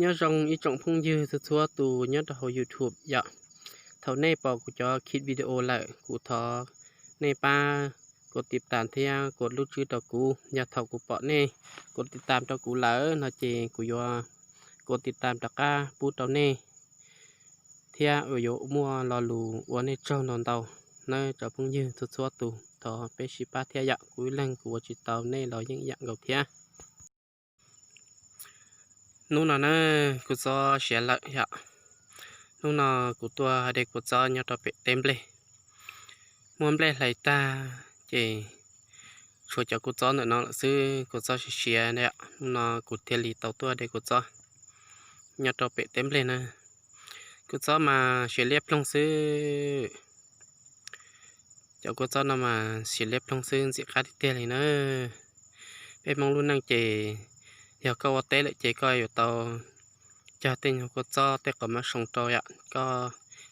Nyob zoo ib tsoom phooj ywg txhua txhua tus nyob rau hauv YouTube yom. Thaum nej pom kuv cov khij video lawm, kuv thov nej pab kov tiv tam thiab kov lub tswb rau kuv. Yog thaum kuv pom nej kov tiv tam rau kuv lawm no ces kuv yuav kov tiv tam rov qab pub rau nej thiab uas yuav muaj lo lus ua nej tsaug ntau ntau nawb tsoom phooj ywg txhua txhua tus. Thov peb sib pab thiab yom, kuv ib leeg kuv ua tsis tau nej los yeej yam nkaus thiab. Hnub no na, kuv txob siav lawm yom. Hnub no kuv tuaj de kua txob nyob rau pem teb nplej. Muab nplej hlais tag ces tshuav cov kua txob ntawm no lawm xwb, kua txob siav siav yom. Hnub no kuv thiaj li tau tuaj de kua txob nyob rau pem teb nplej na. Kua txob mas siav liab ploog xwb. Cov kua txob no mas siav liab ploog xwb, ntxim qab tiag tiag li na. Peb Hmoob lub neej ces yog koj ua teb lawm ces koj yuav tau cog tej nyuag kua txob tej qos mab soo rau yom, koj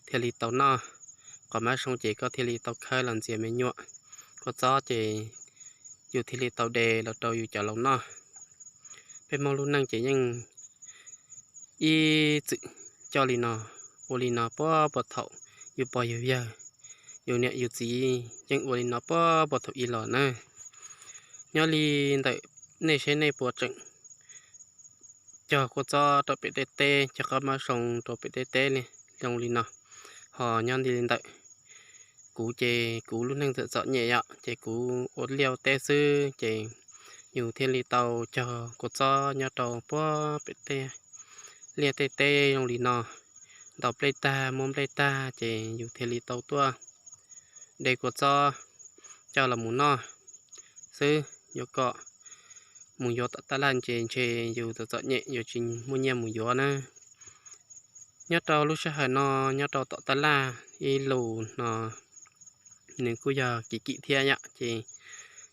thiaj li tau noj. Qos mab soo ces koj thiaj li tau khawb los ntxias me nyuam. Kua txob ces yus thiaj li tau de los rau yus cov laus noj. Peb Hmoob lub neej ces yeej ib txwm coj li no, ua li no puag puag thaum yus pog yus yawg, yus niam yus txiv yeej ua li no puag puag thaum ub los na. Nyob li ntawm nej seb nej puas tseem cog kua txob rau pem tej teb, cog qos mab soo rau pem tej teb li zoo li no. Ho nyob li ntawm kuv ces kuv lub neej txom txom nyem yom, ces kuv ua liaj ua teb xwb ces yus thiaj li tau cog kua txob nyob rau puag pem tej liaj tej teb zoo li no. Ntaus nplej tag muab nplej tag ces yus thiaj li tau tuaj de kua txob coj los mus noj xwb. Yuav kom mus yuav tom tab laj ces ntshe yus txom txom nyem yuav tsis muaj nyiaj mus yuav na. Nyob rau lub sij hawm no, nyob rau tom tab laj ib lus no nws kuj yog kim kim thiab yom, ces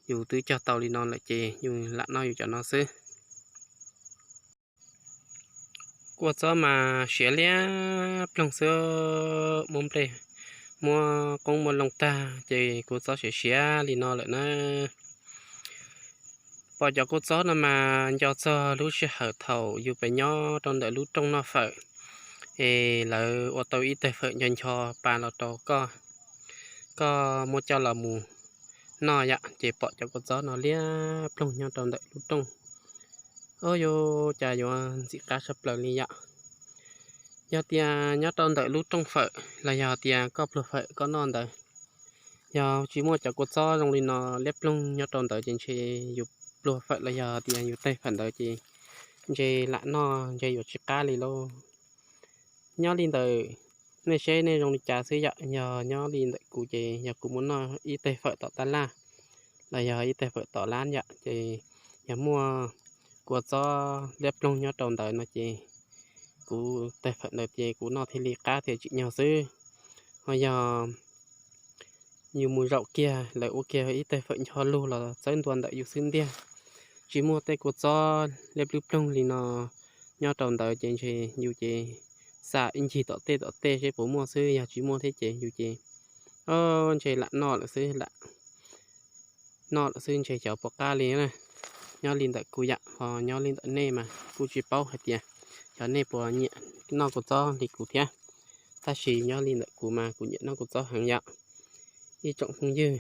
yus twb cog tau li no lawm ces yus lam noj yus cov no xwb. Kua txob mas siav liab ploog xwb, muab nplej, muab qoob muab loo tag ces kua txob siav siav li no lawm na. Pom cov kua txob no mas nco txog lub sij hawm thaum yus pem nyob rau ntawm lub rooj noj fawm, es lawv ua tau ib teg fawm ncho ncho pa los rau koj, koj muab coj los mus noj yom, ces pom cov kua txob no liab ploog nyob rau ntawm lub rooj. Au yus, cas yuav ntxim qab saj plaws li yom. Yog tias nyob rau ntawm lub rooj fawm los yog tias koj pluag fawm koj noj ntawd, yog tsis muaj cov kua txob zoo li no liab ploog nyob rau ntawd ces ntshe yus pluag fawm los yog tias yus teg fawm ntawd ces ntshe lam noj ntshe yuav tsis qab li lauj. Nyob li ntawm nej seb nej zoo li cas xwb yom, yog nyob li ntawm kuv ces yog kuv muab noj ib teg fawm tom tab laj los yog ib teg fawm tom lab yom, ces yog muaj kua txob liab ploog nyob rau ntawd no ces kuv teg fawm ntawd ces kuv noj thiaj li qab thiaj tsim nyog xwb. Ho yog yus mus zaum kiag lawv ua kiag ib teg fawm ncho lug los txawb ntua ntawm yus xwb ntiag, tsis muaj tej kua txob liab plwb ploog li no nyob rau ntawd ces ntshe yus ces xam ib ncig tom tej tom tej seb puas muaj xwb, yog tsis muaj thiab ces yus ces, o, ntshe lam noj lawm xwb, lam noj lawm xwb ntshe xyov puas qab li na. Nyob li ntawm kuv yam ho nyob li ntawm nej mas kuj tsis paub hais tias xyov nej puas nyiam noj kua txob li kuv thiab, tab sis nyob li ntawm kuv mas kuv nyiam noj kua txob heev yom. Ib tsoom phooj ywg,